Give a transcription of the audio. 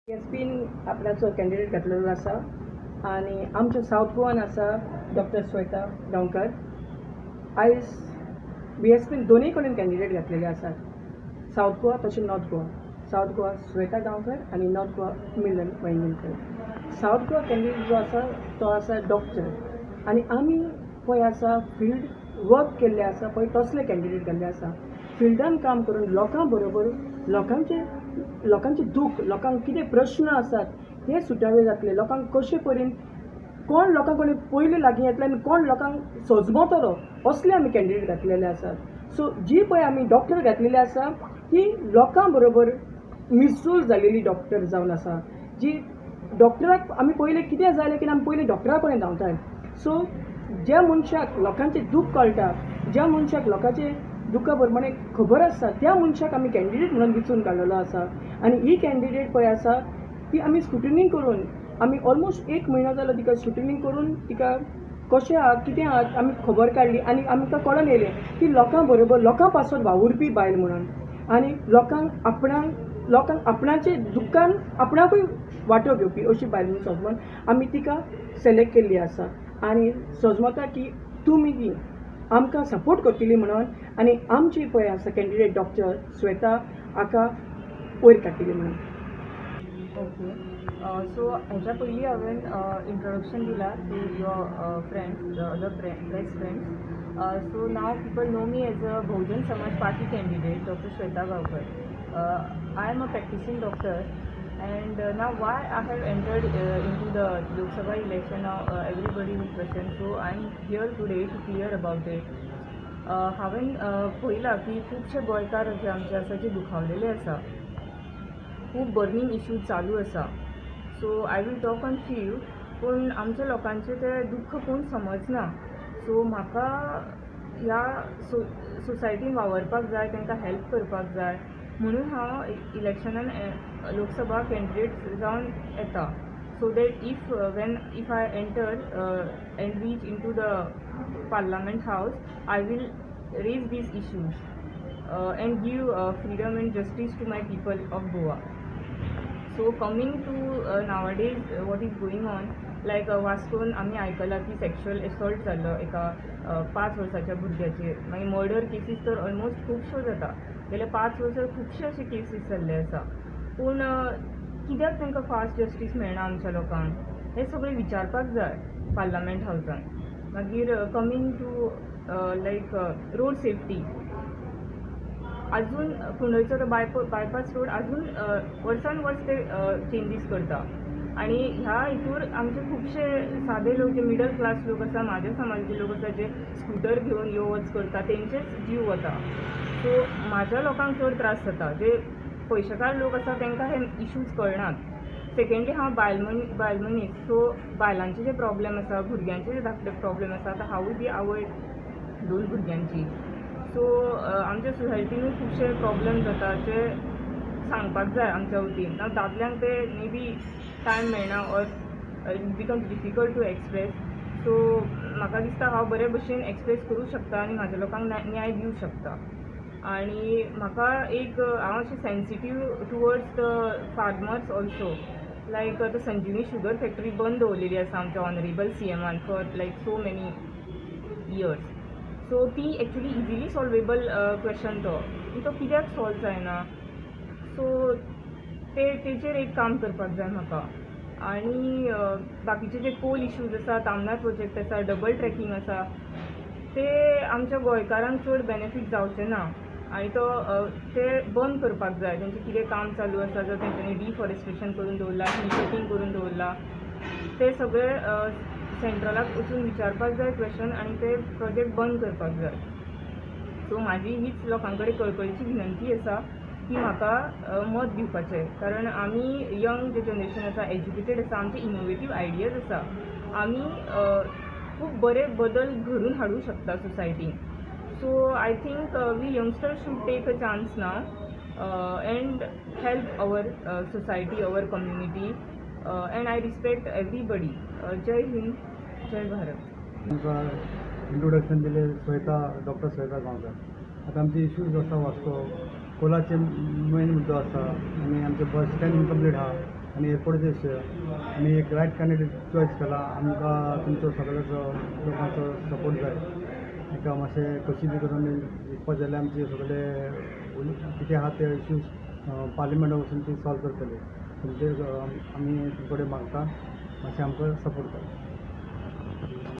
बीएसपीन आपणाचो कॅन्डिडेट घातलेलो आसा आनी आमच्या सावथ गोवान आसा डॉक्टर श्वेता गांवकर. आयज बीएसपीन दोनूय कडेन कॅन्डिडेट घातलेले आसात, सावथ गोवा तशें नॉर्थ गोवा. सावथ गोवा श्वेता गांवकर आनी नॉर्थ गोवा मिलन वैंगणकर. सावथ गोवा कॅन्डिडेट जो आसा तो आसा डॉक्टर आनी आमी पळय आसा फिल्ड वर्क केल्ले आसा पळय तसले कॅन्डिडेट घाल्ले आसा. फिल्डान काम करून लोकां बरोबर लोकांचे लोकांचे दूख, लोकांक कितें प्रश्न आसात ते सुटावे जातले, लोकांक कशे परेन कोण लोकां कडेन पयलीं लागीं येतले आनी कोण लोकांक सजमतलो असले आमी कॅन्डिडेट घातलेले आसात. सो जी पळय आमी डॉक्टर घातलेली आसा ती लोकां बरोबर मिसूल जालेली डॉक्टर जावन आसा. जी डॉक्टराक आमी पयलें कितें जालें की आमी पयलीं डॉक्टरा कडेन धांवतात. सो ज्या मनशाक लोकांचें दूख कळटा, ज्या मनशाक लोकांचें दुख्खा प्रमाणे खबर आसता त्या मनशाक आमी कॅन्डिडेट म्हणून विचून काडलेलो आसा. आनी ही कॅन्डिडेट पळय आसा ती आमी स्क्रुटिनी करून आमी ऑलमोस्ट एक म्हयनो जालो तिका स्क्रुटिनी करून तिका कशें आहा कितें आहा आमी खबर काडली आनी आमकां कळोन येयलें की लोकां बरोबर लोकां पासत वावुरपी बायल म्हणून आनी लोकांक आपणाक लोकांक आपणाचे दुख्खान आपणाकूय वांटो घेवपी अशी बायल म्हणून सजमन आमी तिका सिलेक्ट केल्ली आसा. आनी सजमता की तुमी ती आमकां सपोर्ट करतली म्हणून आनी आमची पळय आसा कॅन्डिडेट डॉक्टर श्वेता हाका वयर काडटली म्हणून. ओके, सो हेच्या पयलीं हांवें इंट्रोडक्शन दिलां to your friends, the other press friends. So now people know me as a Bahujan Samaj Party candidate Doctor Shweta Gaonkar. I am a practicing doctor and now why I have entered into the Lok Sabha election, now everybody will question, so I am here today to clear about it. हांवें पळयलां की खुबशे गोंयकार जे आमचे आसा जे दुखावलेले आसा, खूब burning issues चालू आसा. So I will talk on few, पूण आमच्या लोकांचें तें दुख्ख कोण समजना. सो म्हाका ह्या सोसायटीन वावरपाक जाय, तांकां हेल्प करपाक जाय म्हणून हांव इलेक्शनान लोकसभा कॅन्डिडेट जावन येता. So that if when if I enter and reach into the parliament house, I will raise these issues and give freedom and justice to my people of Goa. So coming to nowadays what is going on, like वास्कोन आमी आयकलां की sexual assault जाल्लो एका 5 वर्साच्या भुरग्याचेर. मागीर murder cases तर almost खुबश्यो जाता, गेल्या 5 वर्सां खुबशे अशे केसीस जाल्ले आसा. पूण कित्याक तांकां फास्ट जस्टीस मेळना आमच्या लोकांक, हें सगळें विचारपाक जाय पार्लमेंट हावजान. मागीर coming to like road safety, अजून कुंडयचो तो बायपास रोड अजून वर्सान वर्स ते चेंजीस करता आनी ह्या हितूर आमचे खुबशे सादे लोक जे मिडल क्लास लोक आसा, म्हाज्या समाजाचे लोक आसा जे स्कुटर घेवन यो वच करता तेंचेच जीव वता. सो म्हाज्या लोकांक चड त्रास जाता, जे पयशेकार लोक आसा तांकां हे इश्यूज कळनात. सेकेंडली हांव बायल मनीस, सो बायलांचे जे प्रॉब्लेम आसा, भुरग्यांचे जे धाकटे प्रॉब्लेम आसा, आतां हांवूय बी आवय 2 भुरग्यांची. सो आमच्या सोसायटीनूय खुबशे प्रॉब्लेम जाता जे सांगपाक जाय आमच्या वतीन. ना दादल्यांक ते मे बी टायम मेळना or it becomes difficult to express. So म्हाका दिसता हांव बरे भशेन एक्सप्रेस करूं शकता आनी म्हाज्या लोकांक न्याय दिवं शकता. आनी म्हाका एक हांव अशें sensitive towards the farmers also, like आतां संजीवनी शुगर फॅक्टरी बंद दवरलेली आसा आमच्या ऑनरेबल सीएमान for like so many years. So ती एक्चुली इजिली सॉल्वेबल क्वेश्चन तो, की तो कित्याक सॉल्व जायना. सो ते तेचेर एक काम करपाक जाय म्हाका. आनी बाकीचे जे कोल इश्यूज आसा, तामनार प्रोजेक्ट आसा, डबल ट्रॅकिंग आसा, ते आमच्या गोंयकारांक चड बेनिफीट जावचें ना आनी तो ते बंद करपाक जाय. तेंचें कितें काम चालू आसा, जर तेंच्यांनी डिफॉरेस्टेशन करून दवरलां, हिल कटींग करून दवरलां, ते सगळें सेंट्रलाक वचून विचारपाक जाय क्वेश्चन आनी ते प्रोजेक्ट बंद करपाक जाय. सो म्हाजी हीच लोकां कडेन कळकळीची विनंती आसा की म्हाका मत दिवपाचें, कारण आमी यंग जे जनरेशन आसा, एज्युकेटेड आसा, आमचे इनोवेटीव आयडियाज आसा, आमी खूब बरे बदल घडून हाडूं शकता सोसायटीन. So I think we youngsters should take a chance now and help our society, our community, and I respect everybody. Jai Hind, Jai Bharat. आमकां इंट्रोडक्शन दिलें श्वेता, डॉक्टर श्वेता गांवकर. आतां आमचे इश्यूज आसा वास्को कोलाचे मेन मुद्दो आसा आनी आमचें बस स्टँड इनकम्प्लीट आहा. आनी एअरपोर्टाचे इश्यू. आमी एक रायट कॅन्डिडेट चॉयस केला. आमकां तुमचो सगळ्याचो लोकांचो सपोर्ट जाय. एका मातशें कशी बी करून आमी जिखपा जाल्यार आमचे सगळे कितें आहा ते इश्यूज पार्लिमेंटाक वचून ती सॉल्व करतले. तुमचे आमी तुमचे कडेन मागता, मातशें आमकां सपोर्ट करा.